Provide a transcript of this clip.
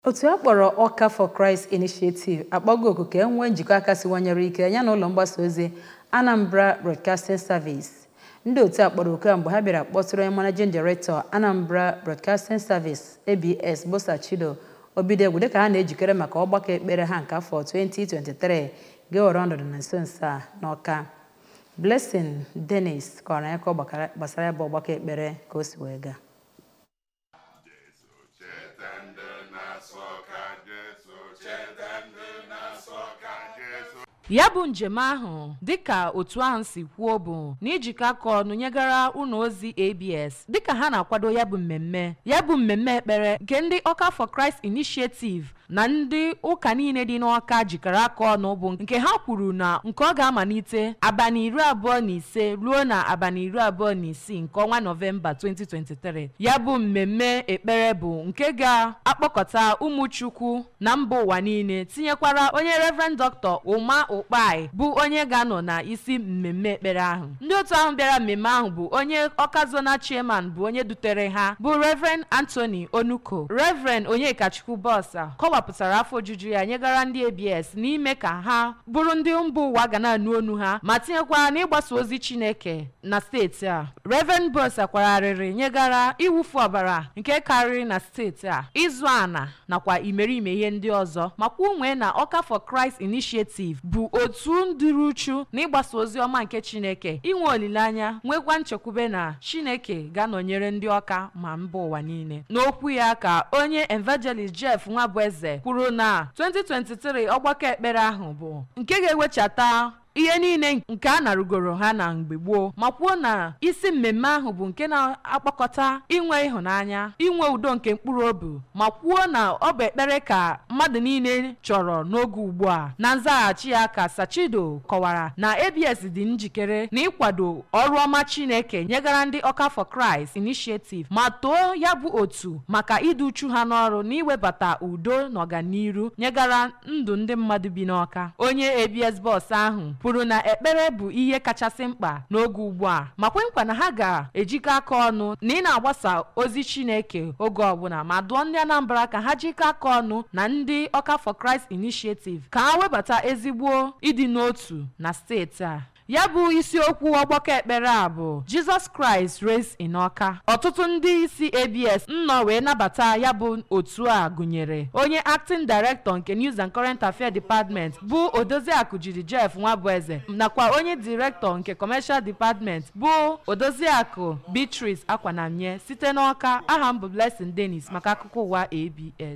Otu a kpọrọ Awka for Christ Initiative akpọgo oku ka e nwee njikọ aka siwanyere ike ya na ụlọ mgbasa ozi Anambra Broadcasting Service. Ndị otu a kpọrọ oku a mgbe ha bịara kpọtụrụ onye Managing Director Anambra Broadcasting Service, ABS, bụ Sachido Obidegwu, dịka ha na-ejikere maka ọgbakọ ekpere ha nke afọ 2023 ga-ewere ọnọdụ na nso nso a n'Awka. Blessing Dennis kọrọ anyị akụkọ gbasara ya bụ ọgbakọ ekpere ka o si wee gaa. Ya bụ njem ahụ, dịka otu ahụ si kwuo, bụ n'ijikọ aka ọnụ nyegara ụlọ ozi ABS dịka ha na-akwado ya bụ mmemme ekpere nke ndị Awka for Christ Initiative na ndị ụka niile dị n'Awka jikọrọ aka ọnụ, bụ nke ha kwuru na nke ọ ga-amalite abalị 25 ruo na abalị 26 nke ọnwa Nọvemba 2023. Ya bụ mmemme ekpere bụ nke ga-akpọkọta ụmụ Chukwu na mba ụwa niile, tinyekwara onye Reverend Dr. Uma Ukpai, bụ onye ga-anọ na isi mmemme ekpere ahụ. Ndị otu ahụ bịara mmemme ahụ bụ onye Awka Zonal Chairman, bụ onye dutere ha, bụ Reverend Anthony Onuko. Reverend Onyekachukwu Bosa kọwapụtara afọ ojuju ya nyegara ndị ABS n'ime ka ha bụrụ ndị mba ụwa ga na-anụ onu ha, ma tinyekwa n'ịgbasa ozi Chineke na steeti a. Reverend Bosa kwararịrị nyegara iwufu ọbara nke karịrị na steeti a, ịzụ ana nakwa imerime ihe ndị ọzọ, ma kwuo na Awka for Christ Initiative bụ otu ndịrị uchu n'ịgbasa ozi ọma nke Chineke, inwe olileanya, nwekwa nchekwube na Chineke ga-anọnyere ndị Awka ma mba ụwa niile. N'okwu ya ka onye Evangelist Jeff Nwabueze kwuru na 2023 ọgbakọ ekpere ahụ bụ nke ga-ewechata ihe niile nke a narugoro ha na mgbe gboo, ma kwuo na isi mmemme ahụ bụ nke na-akpọkọta inwe ịhụnanya, inwe udo nke mkpụrụ obi, ma kwuo na ọ bụ ekpere ka mmadụ niile chọrọ n'oge ugbu a. Na nzaghachi ya ka Sachido kọwara na ABS dị njikere na ịkwado ọrụ ọma Chineke nyegara ndị Awka for Christ Initiative, ma too ya bụ otu maka ịdị uchu ha n'ọrụ na iwebata udo na ọganiru nyegara ndụ ndị mmadụ bi n'Awka. Onye ABS boss ahụ kwuru na ekpere bụ ihe kachasị mkpa n'oge ugbu a, ma kwe nkwa na ha ga-ejikọ aka ọnụ na ị na-agbasa ozi Chineke oge ọbụla, ma dụọ ndị Anambra ka ha jikọ aka ọnụ na ndị Awka for Christ Initiative ka ha webata ezigbo ịdị n'otu na steeti a. Ya bụ isiokwu ọgbakọ ekpere a bụ "Jesus Christ Reigns in Awka". Ọtụtụ ndị isi ABS nnọ wee nabata ya bụ otu a gụnyere onye Acting Director nke News and Current Affairs Department, bụ Odoziakụ Jiri Jeff Nwabueze, nakwa onye Director nke Commercial Department, bụ Odoziakụ Beatrice Akwanamnye. Site n'Awka, aha m bụ Blessing Dennis maka akụkọ ụwa ABS.